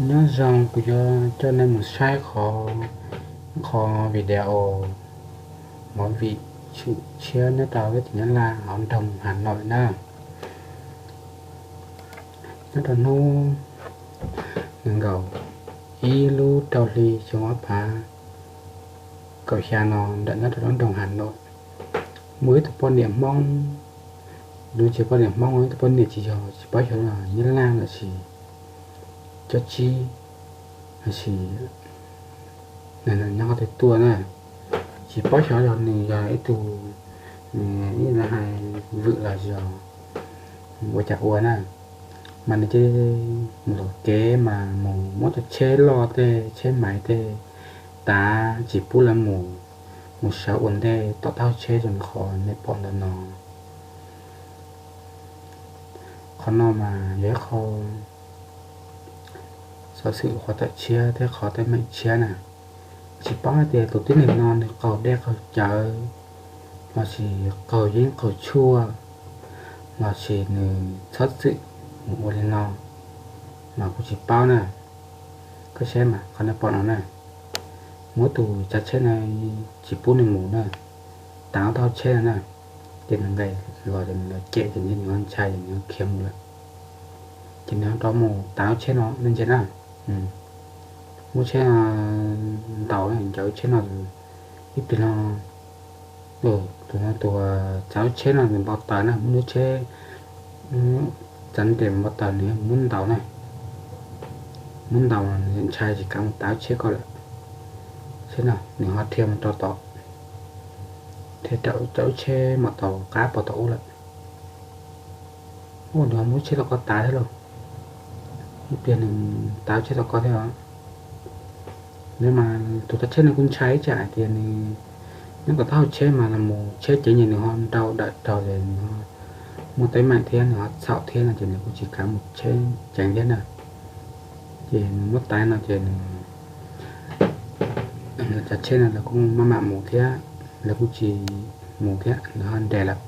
Nyob zoo, kuv yuav coj nej mus saib qhov, qhov video movie tshwm tshiab nyob rau teb chaws Nyab Laj hauv nroog Hà Nội na. Nyob rau hnub nees nkaum ib lub rau hli xyoo ob phav kaum xya no, nram nyob rau lub nroog Hà Nội, muaj ib tug poj niam Hmoob, nws tsis poj niam Hmoob, ib tug poj niam tsis yog, tsis paub xyov yog Nyab Laj los sis cob tsib, los sis nws nyob qhov twg tuaj na, tsis paub xyov yog nws yog ib tug, ib hais vwm los yog ua cas ua na, mas nws cia li mus tom kev mas mus muab cov tsheb loj tej, tsheb maiv tej tav tsis pub lawv mus, mus sawv ua ntej tom taub hau tsheb zoo li qhov nej pom ntawm no. Qhov no mas yog ib qho xov xwm qhov tawm tshiab thiab qhov teeb meem tshiab na. Tsis paub hais tias tus tib neeg no nws qaug dej qaug cawv, los sis qaug yeeb qaug tshuaj, los sis nws txhob txwm mus ua li no, mas kuv tsis paub na. Koj saib mas qhov nej pom no na, muab tus tsav tsheb no tsis pub nws mus na, tav taub hau tsheb no na, ces nws nqes los ces nws los cem ces nws ho ntshai ces nws ho khiav mus lawm. Ces nws ho rov mus tav tsheb no nej ntsia na, muab tsheb ntaus, ncaws tsheb no ib pliag no, tus, tus tsav tsheb no nws npau taws na, muab lub tsheb txav ntes npau taws nws muab ntaus na, muab ntaus nws ntshai tsis kav mus tav tsheb ko lawm. Tsheb no nws ho dhia mus rau tom, dhia rau lub tsheb maum taus qab pos tom ub lawm. Ua nws ho muab tsheb rau ko tav thiab lauj, ib pliag nws tav tsheb rau ko thiab os. Nws mas tus tsav tsheb no kuj ntshai ib tsam hais tias nws nyob tom taub hau tsheb mas los mus tsheb ceev ces nws ho nrau dawm raug ces nws muaj teeb meem thiab nws ho txhaum thiab no ces nws kuj tsis kav mus tsheb ceev thiab na. Ces nws muab tav no ces nws, tsav tsheb no lawv kuj maj mam mus thiab, lawv kuj tsis mus thiab, lawv ho nres lawm.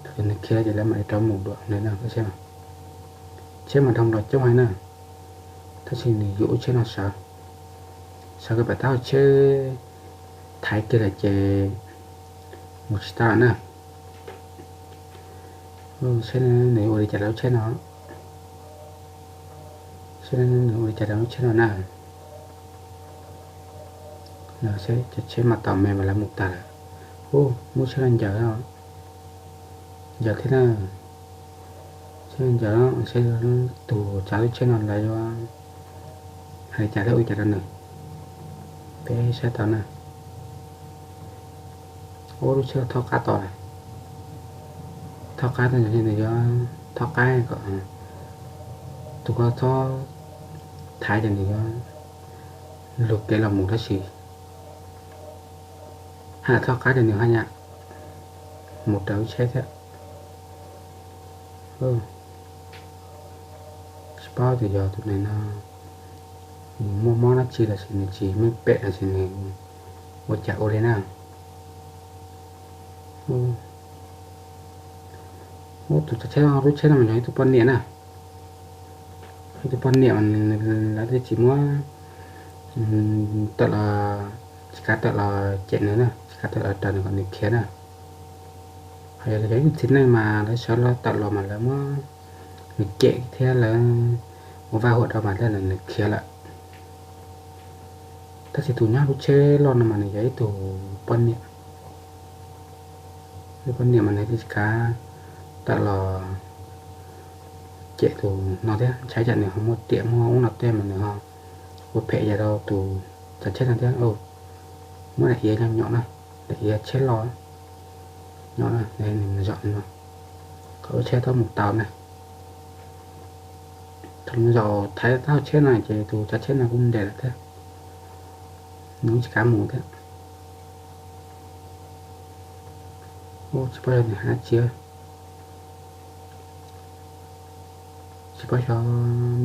Thaum nws khiav ces lawv mam li rov mus dua na. Tsheb mas dhau los coob heev na, tab sis nws yuav lub tsheb no sawv, sawv kiag pem taub hau tsheb, thaiv kiag lawm ces mus tsis tau na. Saib nws ua li cas rau lub tsheb no, saib nws ua li cas rau lub tsheb no na. Cov tsheb mas tau me mas lawv mus tas lawm. Ub, muab tsheb no ncaws, ncaws thiab na. Tsheb no ncaws, saib tus tsav lub tsheb no lawv yuav hais li cas thiab ua li cas rau nws. Peb saib tau na. Ub, lub tsheb thaub qab tod, thaub qab tod, nws yuav thaub qab kom tus ko txhob thaiv ces nws yuav lug kev los mus tab sis haj thaub qab ces nws haj yam mus raws lub tsheb thiab. Tsis paub tias yog tus neeg no nws muaj mob dab tsi los sis nws tsis meej pem los sis nws ua cas ua li na. Ub, tus tsav tsheb lub tsheb no mas yog ib tug poj niam na. Ib tug poj niam mas lawv twb tsis muab tawm los, tsis kav tawm los cem nws na, tsis kav tawm los raws nws kom nws khiav na. Ho yog yog ib tug txiv neej mas lawv sawv los tawm los mas lawv muab nws cem thiab lawv ua vaj huam rau mas thiaj li nws khiav lawm. Tab sis tus nyob lub tsheb loj no mas nws yog ib tug poj niam. Ib poj niam mas nws twb tsis kav tawm los cem tus no thiab, ntshai tsam nws ho muaj riam muaj ub no tej mas nws ho ua phem yam rau tus tsav tsheb no thiab. Muab daim iav nyob nyom na, daim iav tsheb loj nyom na, nws zaum no kom lub tsheb tau mus tau na. Thaum nws zaum thaiv taub hau tsheb no ces tus tsav tsheb no kuj nres lawm thiab, nws kuj tsis kav mus thiab. Tsis paub yog nws hais dab tsi, tsis paub xyov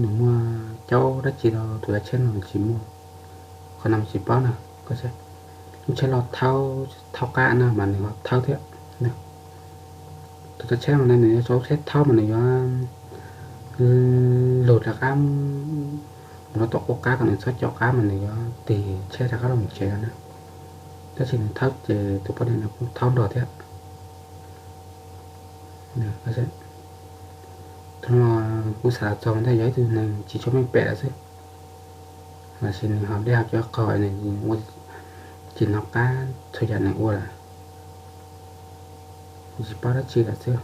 nws muaj caub dab tsi rau tus tsav tsheb no tsis muaj, qhov no tsis paub na. Lub tsheb loj thawb, thawb qab na mas nws ho thawb thiab. Tus tsav tsheb no nws yuav tsav tsheb thawb mas nws yuav lug rov qab Mus rau tom qub qab kom nws txhob caum qab mas nws yuav tig tsheb rov qab los mus tsev no na. Tab sis nws thaub ces tus poj niam no kuj thaub nrog thiab. Tus no kuv xav txog ntag yog ib tug neeg tsis tshua meej pem lawm xwb, los sis nws ho dej ho cov qog nws ua tsis hnov qab txhua yam nws ua lawm, tsis paub dab tsi lawm xwb.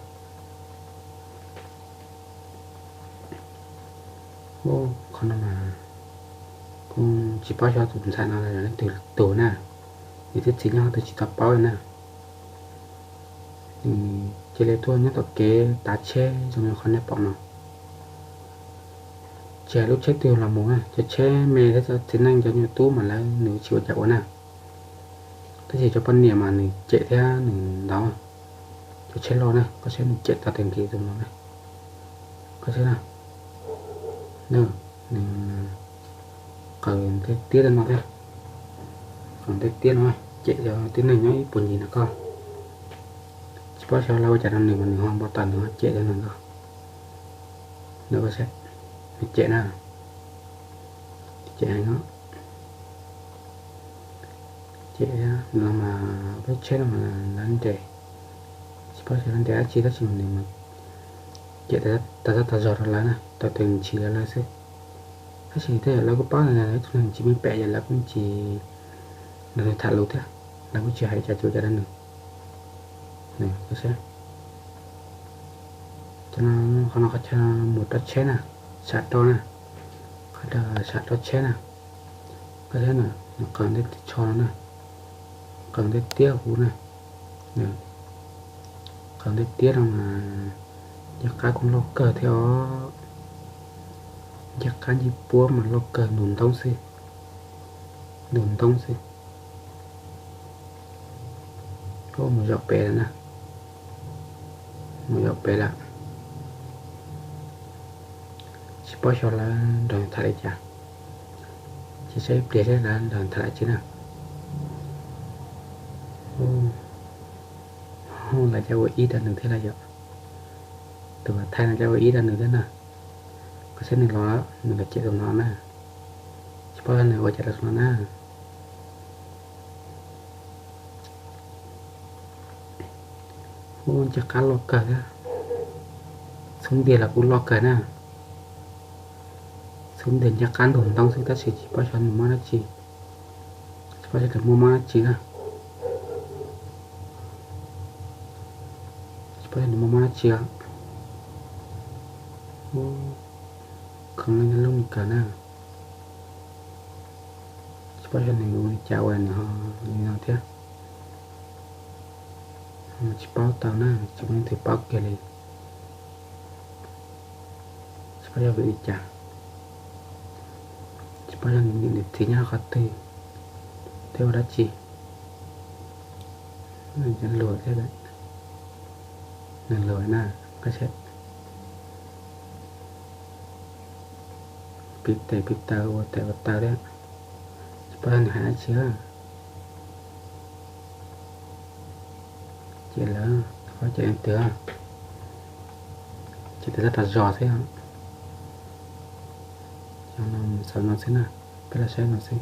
Qhov no mas kuj tsis paub xyov tus ntxhais no yog leej twg tus na, nws thiab txiv nyob qhov twg tsis tau paub li na. Nws cia li tuaj nyob tom kev tav tsheb zoo li qhov nej pom no. Tsis hais lub tsheb twg los mus na, cov tsheb me thiab cov txiv neej cov nyuam tub mas lawv nws tsis ua cas ua na. Tab sis cov poj niam mas nws cem thiab nws ntov. Cov tsheb loj na, koj saib nws cem tau tes nqis tus no na. Koj saib na, nws qaws nte tiab no thiab, qaws nte tiab no cem cov tib neeg nyob ib puag ncig no koj. Tsis paub xyov lawv ua cas rau nws mas nws ho npau taws nws ho cem rau nws ntag. Nws cem na, cem heev os. Cem no mas peb tsheb no mas lawv nres, tsis paub xyov lawv nres dab tsi tab sis mas nws cem tas zog tas zog rau lawv na, tau tes nrhiav lawv xwb. Tab sis tej zaum lawv kuj paub ntawd ib tug neeg tsis meej pem ces lawv kuj tsis nrog nws tham lus thiab, lawv kuj tsis hais cas cuag cas rau nws. Cov no, qhov no qhov chaw mus rau tsheb na, sam rau na, qhov sam rau tsheb na. Koj saib na, nws qaws nte tsho no na, qaws nte tiab huv na, qaws nte tiab no mas ncaj qab kuj loj kawg thiab os. Ncaj qab ncej puab mas loj kawg, ntug ntoob xwb, ntug ntoob xwb. Mus zaum pem lawm na, mus zaum pem lawm. Tsis paub xyov lawv nrog tham li cas, cia saib ib pliag saib lawv nrog tham li cas na. Lawv cov ua ib rau nws thiab lawm yom, tus thaij no cov ua ib rau nws thiab na. Koj saib nws los, nws los cem tus no na, tsis paub nws ua cas rau tus no na. Ub, ncaj qab loj kawg thiab, xub ntiag los kuj loj kawg na. Xub ntiag ncaj qab ntug ntoob xwb tab sis tsis paub xyov nws mob dab tsi, tsis paub xyov nws muaj mob dab tsi na. Tsis paub xyov nws muaj mob dab tsi os. Khoov lub ni kawg na. Tsis paub xyov nws ua li cas ua nws ho li no thiab. Tsis paub tau na, tsis muaj leej twg paub kiag li. Tsis paub yog vim li cas, tsis paub yog nws niam nws txiv nyob qhov twg thiab ua dab tsi. Luag thiab, nws luag na, koj saib, pib tes pib taw ua tes ua taw thiab, tsis paub yog nws hais dab tsi. Ces lawv, tsis paub cem leej twg, ces tes tab tas zog xwb. Xav no xwb na, peb los saib no xwb.